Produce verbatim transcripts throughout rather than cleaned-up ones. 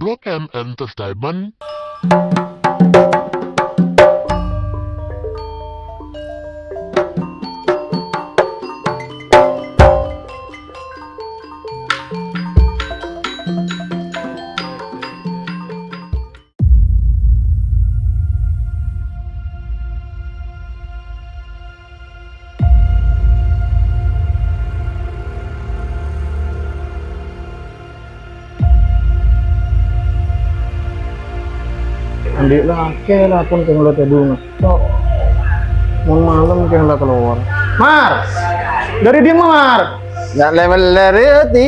Rock M Entertainment. Andi' lakè la pon kèng la tèdung. Tok. Mon malem kèng la kalowar. Mar! Dâri dimma, Mar? Ya, level dari ti.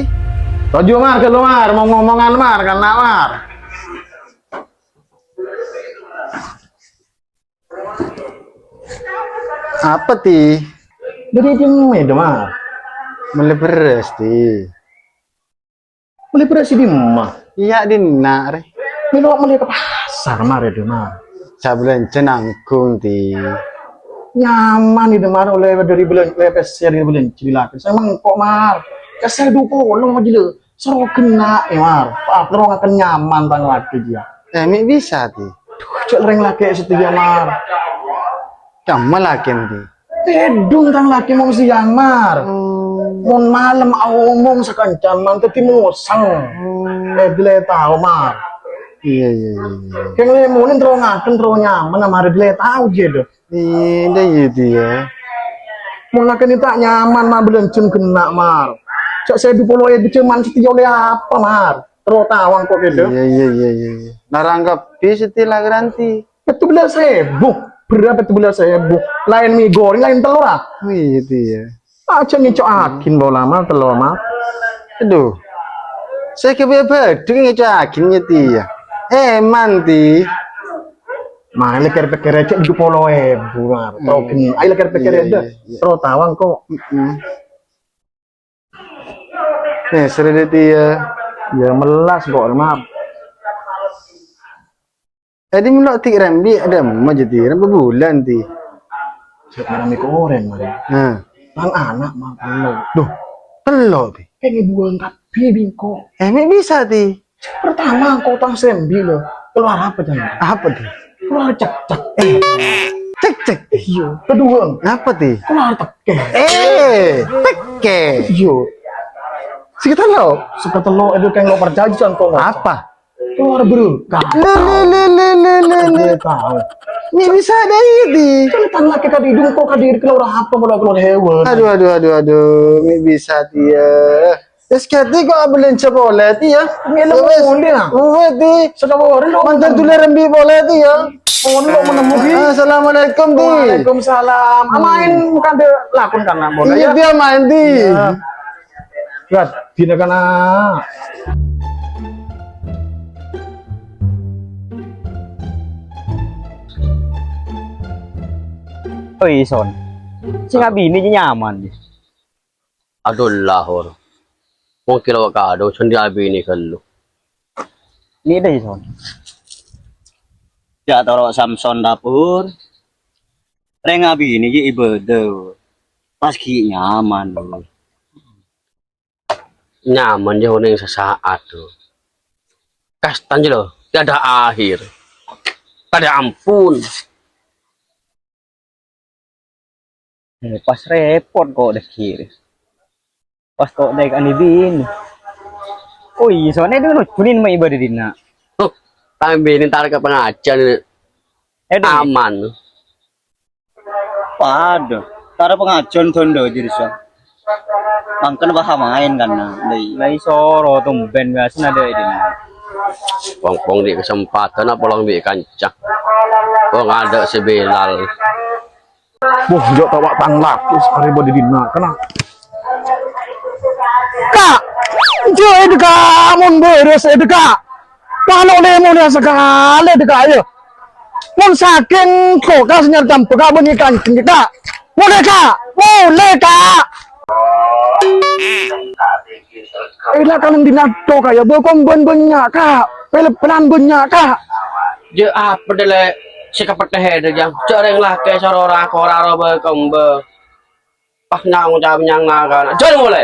Toju', Mar, ghâllu, Mar. Mau ngomongan, Mar, kana', Mar. Apa, Ti? Dâri dimma, Mar? Mellè bherrâs, Ti. Mellè bherrâs è dimma? Iyâ, dinna', rè. Mèlo mellè ka pasar, Mar, è dimma? Sabâlânjhâ nangghung, Ti. Nyaman, è dimma, ollè dâri bâlân-, ollè pèssè dâri bâlânjhâ è lakè. Sè mangko', Mar. Pèssè du polo jâ la. Soro ghenna', Mar. Apa terro ngakan nyaman tang lakè jiyâ. Eh, mè' bisa, Ti. Duh, jhâ' rèng lakè satèya, Mar. Kamma lakèn, Ti? Tèdung tang lakè mon sèyang, Mar. Hmm. Mon malem aomong sakancan, man, dâddhi mosèng. Hmm. Eh, bilâ tao, Mar. Iyâ, iyâ, iyâ, iyâ. Kèng lèmonè terro ngakan, terro nyaman, Mar, bilâ tao jiyâ, dâ. Iyâ, iyâ, Ti, yâ. Mon lakèn ta' nyaman, ma' bâlânjhâna ghenna', Mar. Jhâ' sèbu polo èbu jhâman satèya ollè apa, Mar? Terro tao engko' kèdâ. Iyâ, iyâ, iyâ, iyâ, iyâ. Larang kabbhi satèya lakèran, Ti. Pètto bellâs èbu. Bherrâ pètto bellâs èbu. Laèn mè' gorèng, laèn tello, ra? Oh, iyâ, Ti, yâ. Ajjhâ' ngèco' aghin pola, Mar, tello, Mar. Adhu. Sè ghâbây bâdhu ngèco' aghin, yâ, Ti, yâ. Eh, man, Ti. Mara lèkèr-pèkkèr jhâ' dhu polo èbu, Mar. Terro ghen-, ayo lèkèr-pèkkèr. Iyâ, iyâ, iyâ. Terro tao engko'. Mm-mm. Eh, sèrè dâ' tèya. Yâ, mellas kok, Mar. Tadi mello' ti' rembi', adâ' emma jâ ti', rembi' bulân ti'. Sè rembi' korèng, Mar. Nah. Tang ana', Mar, tello'. Duh, tello' ti'. Pèngèn buwâng kabbhi bi' engko'. Eh, mè' bisa ti'. Pertama, engko' tang sè rembi' lo. Kalowar apa, Cang? Apa ti'? Kalowar cekcek. Eh, cekcek? Iyâ. Kedua, apa ti'? Kalowar tekkè. Eh, tekkè. Iyâ. Sè katello'? Sè katello' itu kan lo' parcajâ engko'. Apa? Kalowar berkah. Le, le, le, le, le, le, le. Gue tahu. Mè' bisa dâi ti'. Kan tang lakè kadhi dungko kadhi kalowar apa, kalowar, kalowar hewan. Adhu, adhu, adhu, adhu. Mè' bisa ti' yâ. Wis kèti kok abâlânjhâ polè ti' yâ. Mè' lo' wis, molè, ah. Uwè ti'. Sè kalowar lo'. Mandhâr dulur rembi' polè ti' yâ. Molè lo' menemui. Ah, assalamualaikum ti'. Waalaikumsalam. Ah, maèn kandhâ lakon kana' polè yâ. Iyâ, ti' maèn ti'. Iyâ. Rat, dina kana'. Oi, Son. Sè ngabinè jâ nyaman, jâ. Adhu, lahor. Wong kèlo kadhung sè ndhi' abinè ghâllu. Nèka, Son. Jâ' toro' Samson dâpor. Rèng abinè jâ' ibâdâ. Pas ghi' nyaman, Lur. Nyaman jâ onèng sasa'at, Lur. Kastanya, Lur, tiada akhir. Kada ampun. Eh, pas rèpot kok dâgghi'. Pas kok dâi' kan binè. Oh iyâ, soalnya dulu kunin ma' ibâdâ dinna'. Huh, tang binè entar ka pangajiân. Eh, dâi'. Aman. Padâ. Tara pangajiân dâ' dâri sa. Mangkana pas maèn kan, nah. Dâi'. Lah isoro tombhân biasana dâi' dinna'. Pong-pong dâi' kasempadhân apa lang bi' kanca. Wong adâ' sè Bilal. Wah, jâ' tawa' tang lakè sakarè bâdâ dinna', kana'. Ka'! Jâ' èdhika, mon bârâs èdhika. Wah, lo' lèmonna sakalè èdhika, yâ. Mon sakèng kulkas nyar tambâ ka' bânnè kancèng, Ka'. Molè, Ka'! Molè, Ka'! Èla kalèng dinna' to, Ka', yâ, bâ' kombhân bânnya', Ka'. Pèlèp-pèlèpan bânnya', Ka'. Jâ' apa dâ' lè' sè kapèthè dâ' jâng? Jâ' rèng lakè soro ra-kora ro bâ' kombhân. Pas nyang-, nyang-, nyang na-, kana'. Jâ' molè.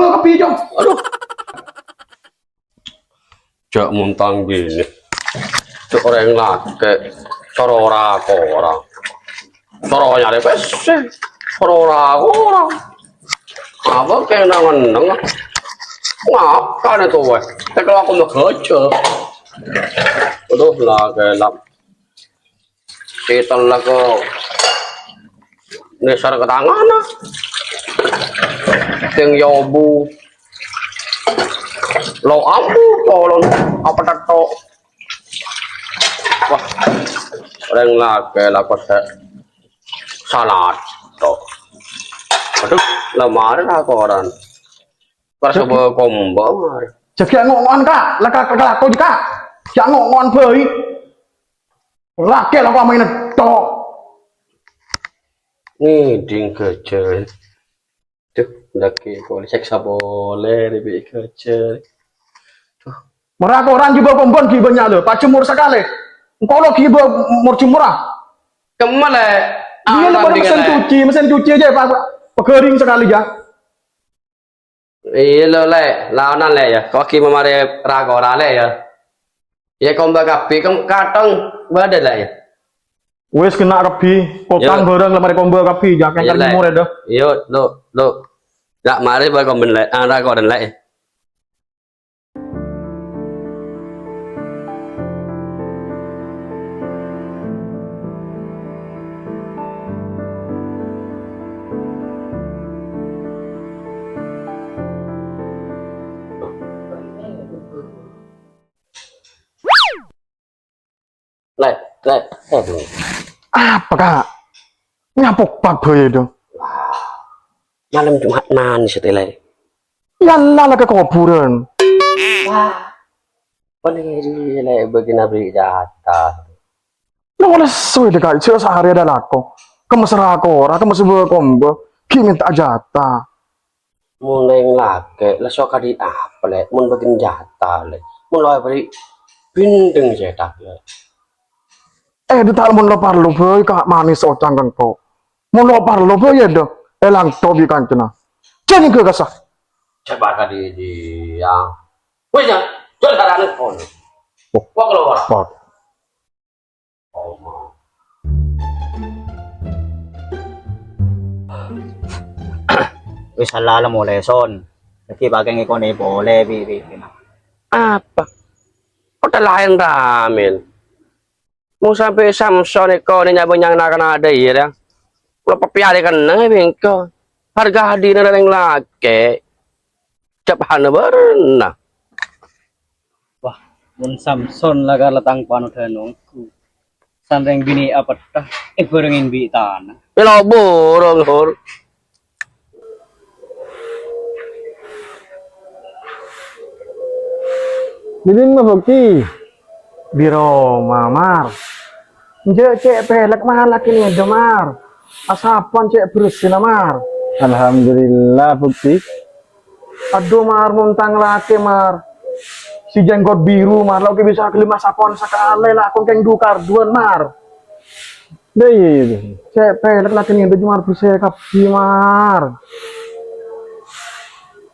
Komba kabbhi, Cong. Aduh. Jhâ' montang binè. Cè' orèng lakè', soro ra-kora. Soro nyarè pèssè, soro ra-kora. Apa kèng nang-enneng? Ngakan itu, weh. Tèkèl aku magajâ. Aduh, lakè' lak. Sè tella ko nèser ka tangana. Sèng yobu. Lo ambu polon apa tetto. Wah, orèng lakè' lako sè salat to. Aduh, la marè lakoran. Pas coba komba marè. Jhâ' ghi' ngo'-ngo'an, Ka'. La ka-, ka-, kalako, Ka'. Ghi' ngo'-ngo'an bhâi. Lakè' lako amaèna to. Ngèdhing gajâ. Duh, lakè' kok sèksa polè rè bi' gajâ. Mara koran ghibâ kombon ghibâ nyalè, pajemur sakalè. Engko' lo ghibâ mor-jemur, ah. Kemma, Lè'? Iyâ, lo, padâ mesin cuci, mesin cuci aja, pa-, pa-, pagâring sakalè, ya. Iyâ, lo, Lè'. Laonan, Lè', ya. Kok ghi' mamarè ra-kora, Lè', ya. Ya, komba kabbhi, kem-, kathong bâdâ, Lè', ya. Wis kènè' kabbhi, otang bhârâng la marè komba kabbhi, ya, kèng nyemor, ya, dah. Iyâ, lo, lo. Ya, marè bâ komben, Lè'. Ah, ra-koran, Lè', ya. Lè', Lè', aduh. Apa, Ka'? Nyapo pak bhâi, dong? Malem Jumat manis itu, Lè'. Yâ la, la ka kobhurân. Wah. Panèri, Lè', bâgiyân abri jata. Lo, wala soy deh, Ka', jhâ' saarè adâ' lako. Kemma sè ra-kora, kemma sè bâ komba, ghi' mènta jata. Mon orèng lakè', la sokadi apa, Lè'? Mon bâgiyân jata, Lè'. Mon lo èbâri', bindeng cèthak, Lè'. Eh, dhu ta' mon lo parlo bhâi, Ka', manis ocang kengko. Mon lo parlo bhâi, yâ, dhu, èlang tobi kancana. Jhâ' nyèngghâ kassa'. Coba tadi dia. Wis, ya, jhâ' sarana kono. Oh. Wah, keluar. Pot. Oh, ma. Wis halal molè, Son. Dhâggi' pakèng èkonè polè, bi-, bi-, bi-, Apa? Kok ta' laèn ramen? Mon sampè' Samson èkonè nyabâ nyang na'-kana' dhâ' iyâ, ra. Lo pepiyarè kennengnga bengko. Harga diri rèng lakè'. Jhâ' bârna. Wah, mon Samson la kala tang panodhân ongghu. San rèng binè' apètta, èbhârengngè bi' tana. Mèlo burung, Hur. Didin mabâkti. Biro mamar. Enjâ' cè' pèlèk malak ini ada, Mar. Asapan cè' bersih, Mar. Alhamdulillah, bâkti. Adhu, Mar, mon tang lakè, Mar. Si jenggot biru, Mar. Lo' kè bisa ghellem asapan sakalè, la kon kèng du karduwân, Mar. Dâ' iyâ, iyâ, iyâ. Cè' pèlèk lakè nèka coma bersih kabbhi, Mar.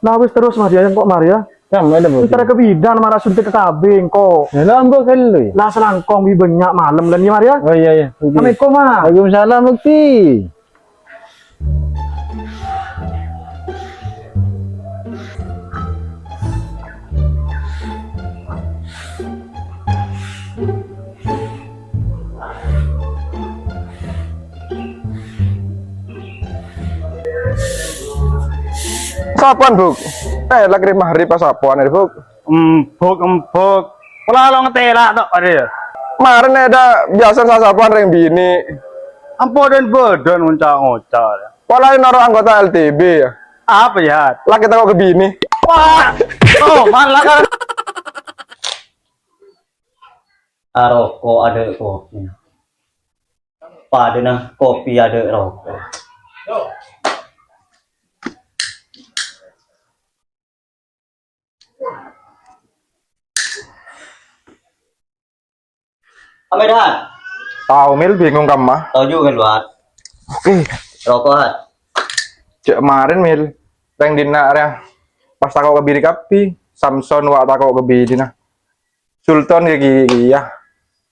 Nah, wis terros, Mar, yâ, engko', Mar, yâ. Sampe' la, Bos. Entar ka bidan, Mar, asuntik ka K B, engko'. Yâ, la, ambu ghâllu, yâ. La, salangkong bi' bânnya' malem, lan, yâ, Mar, yâ. Oh, iyâ, iyâ. Oke. Assalamualaikum, Mar. Waalaikumsalam, Bukti. Sapan, Buk? Eh, lagi mari pas sapan, ya, Buk. Embuk, embuk. Pola lo ngetela' to, Pak, ya? Maren ada biasa sasapan reng bini. Ampun, dan badan ngoca-ngoca, ya. Pola noro anggota L T B, ya. Apa, ya? Lagi tako ke bini. Wah! Oh, malah kan. Aroko ada kopi. Padana kopi ada roko. Amedan. Tao, Mil, bingung kamma. Tao juga, Luat. Oke. Roko, Hat. Cek kemarin, Mil. Reng dina, reng. Pas tako ke bini kapi. Samson wa tako ke bini, nah. Sultan ya, ki-, iya.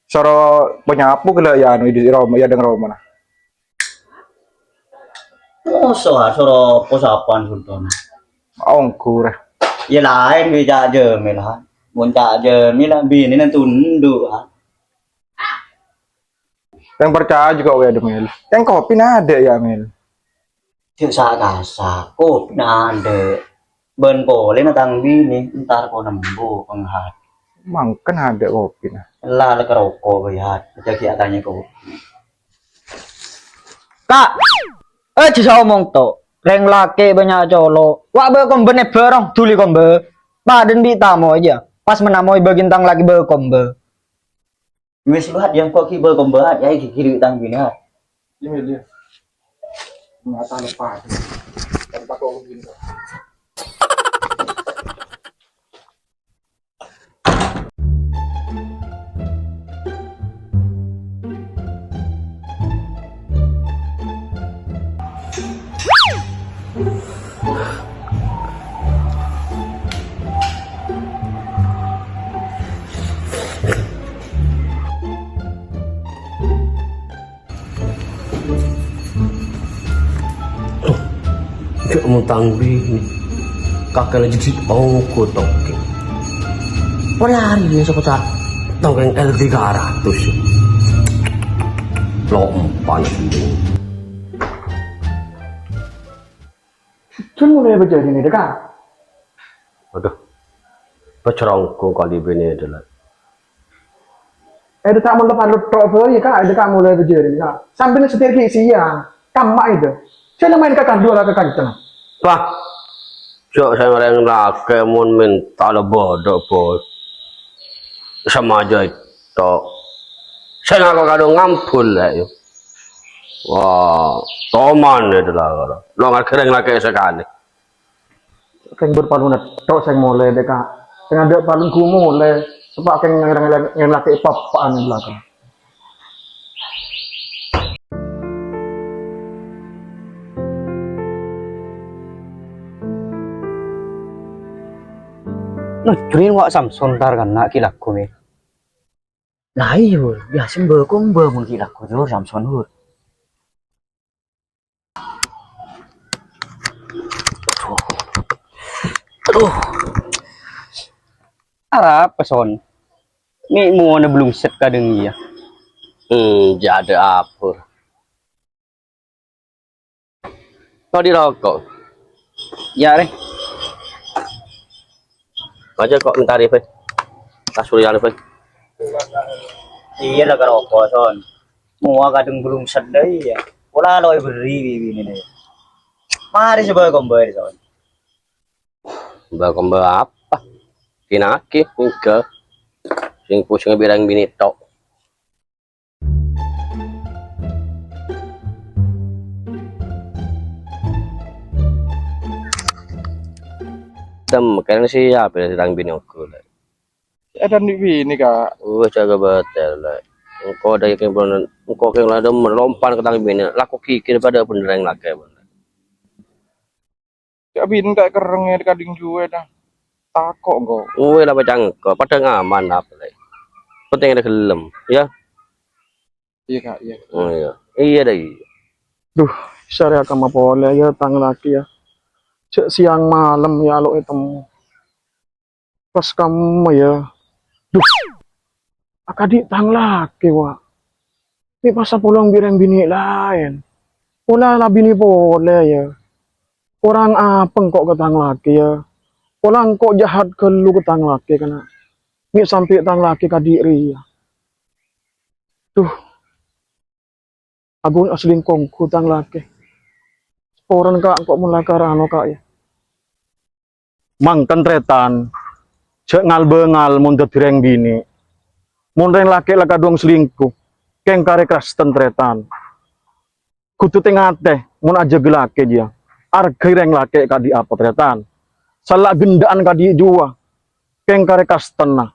Soro penyapu gela ya, anu, di Roma, ya, deng Roma, nah. Moso, ha, soro posapan, Sultan. Ongkur. Ya, lain, wi, Cak Jamil, ha. Mun Cak Jamil, ha, bini nang tunduk, ha. Yang percaya juga, wi, ada, Mil. Yang kopi nah ada, ya, Mil. Cek sa-kasa, kopi nah ada. Ban polè na tang bini, entar ko nembu penghat. Mangken ada kopi, nah. La, la keroko, wi, Hat. Aja ki atanya kopi. Ka', eh, jhâ' omong to. Reng lakè' bânnya' colo'. Wa' bâ' kombâna bârâng, duli kombâ. Padâna bi' tamo aja. Pas mennamo èbâghi tang lakè bâ' kombâ. Wis, Luat, ya, kok ki bâ' kombâ, ya, iki kiri tang bini, ha. Ini dia. Mata lepas. Tanpa kok begini. Jhâ' mutang bini. Kakè la jhâdhi ongko tokke. Polè arè sapa ta' tongkèng L tiga ratus. Lompan. Jun mulai bâjâri nèka, Ka'. Waduh. Pècrongko kali bini adalah. Eda ta' molè palu tok bhâi, Ka', eda ta' molè bâjâri, Ka'. Sampèyan setir ki' siang, kamma eda. Jhâ' la maèn ka kandhu la ka kancana. Wah, jhâ' sè reng lakè mon mènta la bâdâ, Bos. Samaja èto. Sè ngako kadhung ngambul, ya. Wah, toman eda la. Lo ngargâ reng lakè sakalè. Kèng bur paluna tok sèng molè, Dek, Ka'. Sèng adâ' palun gu molè, sapa kèng ngèrèng-ngèrèng lakè' papa'an è bâlâkang. Nah, jrèn wa' Samson tar kana' ki' lagu, Mè. Lah iyâ, Bur. Biasa mbâ-kombâ mon ki' lagu, Jur, Samson, Bur. Uh. Arapa, Son? Mè' mona bâlungset kadhâng iyâ. Hmm, jhâ' adâ' apa. Kok di roko'? Iyâ, Rè. Aja kok mentari, Fe. Tas kuliah, Fe. Iyâ, la ka roko', Son. Mowa kadhâng bâlungset dâ' iyâ. Pola lo èberri' bi-binèna. Marè sè bâ' kombâ, Son. Bâ' kombâ apa? Dinaghi, enggak. Sing pusing bi' rèng binè' tok. Tem, kèng siap ya, rèng binè' ongghu, Lè'. Ada di binè', Kak. Wes, jâgâ bâtel, Lè'. Engko' dâ' yakin bân, engko' kèng la dâ' melompan ka tang binè', lako gigir padâ bhender rèng lakè', bân. Ca'na binè' ta' kerreng è kadhing juwè, dah. Tako' engko'. Uwè la pacangko, padâ ngaman apa, Lè'. Penting ada gelem, ya. Iya, Kak, iya. Oh, iya. Iya, dah, iya. Duh, sarè akama polè, ya, tang lakè, ya. Cè' siang malem, ya, lo' ètemmo. Pas kamma, ya. Duh. Akadhi' tang lakè, wa. Mè' pas apolong bi' rèng binè' laèn. Pola la binè polè, ya. Korang apa engko' ka tang lakè, ya. Pola engko' jahat ghâllu ka tang lakè, kana'. Mè' sampè' tang lakè kadhi' rèya. Duh. Aghun aselingkuh ghu tang lakè. Saporana, Kak, engko' mon la karana, Kak, ya. Mangkèn, Trètan, jhâ' ngal-bângal mon dhâddhi rèng binè'. Mon rèng lakè' la kadhung selingkuh, kèng karè Kristen, Trètan. Kodhu tè-ngatè mon ajâgâ lakè, jiyâ. Arghâi rèng lakè' kadhi' apa, Trètan. Sala gendhâ'ân kadhi' juwâ, kèng karè Kristen, nah.